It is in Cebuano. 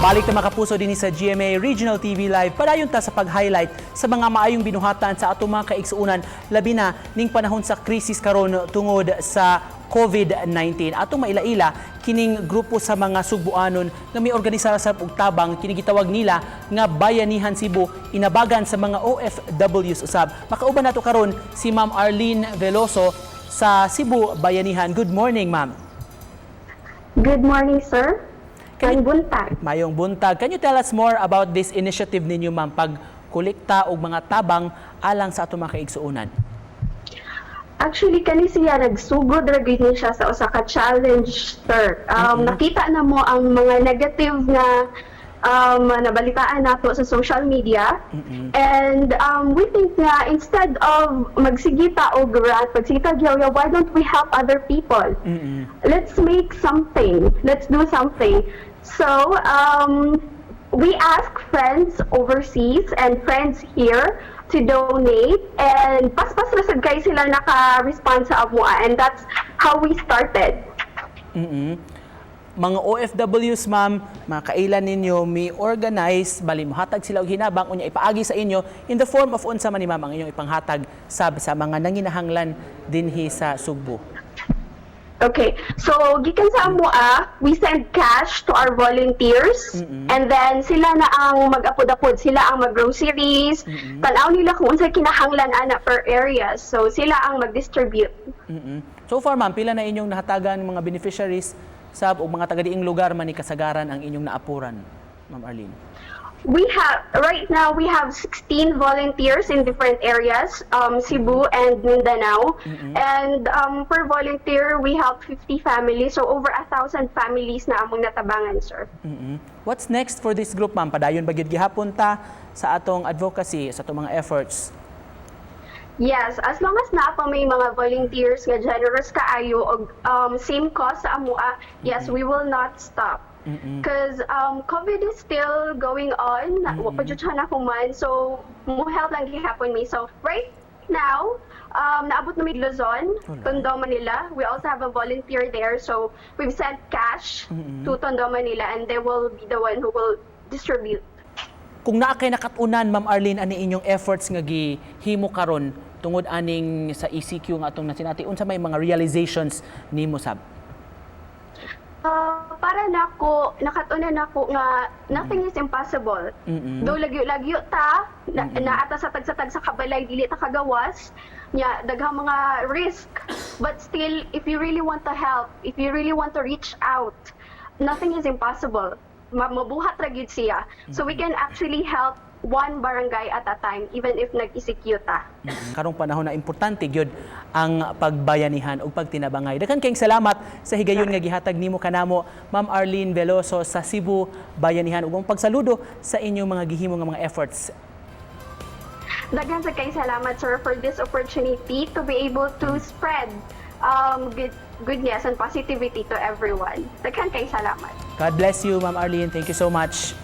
Balik ta, mga kapuso, dinhi sa GMA Regional TV Live. Padayon ta sa pag-highlight sa mga maayong binuhatan sa atong mga kaigsuunan, labi na ning panahon sa krisis karon tungod sa COVID-19. Atong maila-ila kining grupo sa mga Sugbuanon nga may organisar sa og tabang, kini gitawag nila nga Bayanihan Cebu, inabagan sa mga OFWs usab. Makauban nato karon si Ma'am Arlene Veloso sa Cebu Bayanihan. Good morning, ma'am. Good morning, sir. Maayong buntag. Mayong buntag. Can you tell us more about this initiative ninyo, ma'am, pag kolekta og mga tabang alang sa atong mga kaigsuonan? Actually, kani siya nagsugod ra gyud ni siya sa usa ka challenge, sir. Nakita namo ang mga negative nga nabalitaan nato sa social media. And we think nga instead of magsige ta og rant, magsige ta og why don't we help other people? Let's make something. Let's do something. So, we ask friends overseas and friends here to donate and paspas ra sad kay sila naka-respond sa amoa and that's how we started. Mga OFWs, ma'am, mga kailan ninyo mi organize, bali mohatag sila og hinabang unya ipaagi sa inyo in the form of unsa man ni, ma'am, ang inyong ipanghatag sab sa mga nanginahanglan dinhi sa Sugbo? Okay, so gikan sa amoa, we send cash to our volunteers and then sila na ang mag-apod-apod, sila ang mag-groceries, tan-aw nila kung unsay kinahanglan ana per area. So sila ang mag-distribute. So far, ma'am, pila na inyong nahatagan mga beneficiaries sab og mga taga-diing lugar man ni kasagaran ang inyong naapuran, Ma'am Arlene? We have right now we have 16 volunteers in different areas, Cebu and Mindanao, and per volunteer we help 50 families, so over 1,000 families na among natabangan, sir. What's next for this group, ma'am? Padayon ba gyud gihapon ta sa atong advocacy, sa atong mga efforts? Yes, as long as naa pa may mga volunteers nga generous kaayo og same cause sa amoa, yes, we will not stop. Because COVID is still going on, wa pa jud siya nahuman, so mo help lang gihapon mi. So right now, naabot na mi Luzon, Tondo, Manila. We also have a volunteer there, so we've sent cash to Tondo, Manila, and they will be the one who will distribute. Kung naa kay nakat-unan, Ma'am Arlene, ani inyong efforts nga gihimo karon tungod aning sa ECQ nga atong nasinati, unsa may mga realizations nimo sab? Para nako, nakat-unan nako nga nothing is impossible. Though lagyo-lagyo ta, naa ta sa tagsa-tagsa ka balay, dili ta kagawas, nya daghang mga risk. But still, if you really want to help, if you really want to reach out, nothing is impossible. Mabuhat ra gyud siya. So we can actually help one barangay at a time, even if nag-ECQ ta. Karong panahon na importante gyud ang pagbayanihan ug pagtinabangay. Daghan kayong salamat sa higayon nga gihatag nimo kanamo, Ma'am Arlene Veloso sa Cebu Bayanihan, ug ang pagsaludo sa inyong mga gihimo nga mga efforts. Daghan sad kay salamat, sir, for this opportunity to be able to spread goodness and positivity to everyone. Daghan kay salamat. God bless you, Ma'am Arlene. Thank you so much.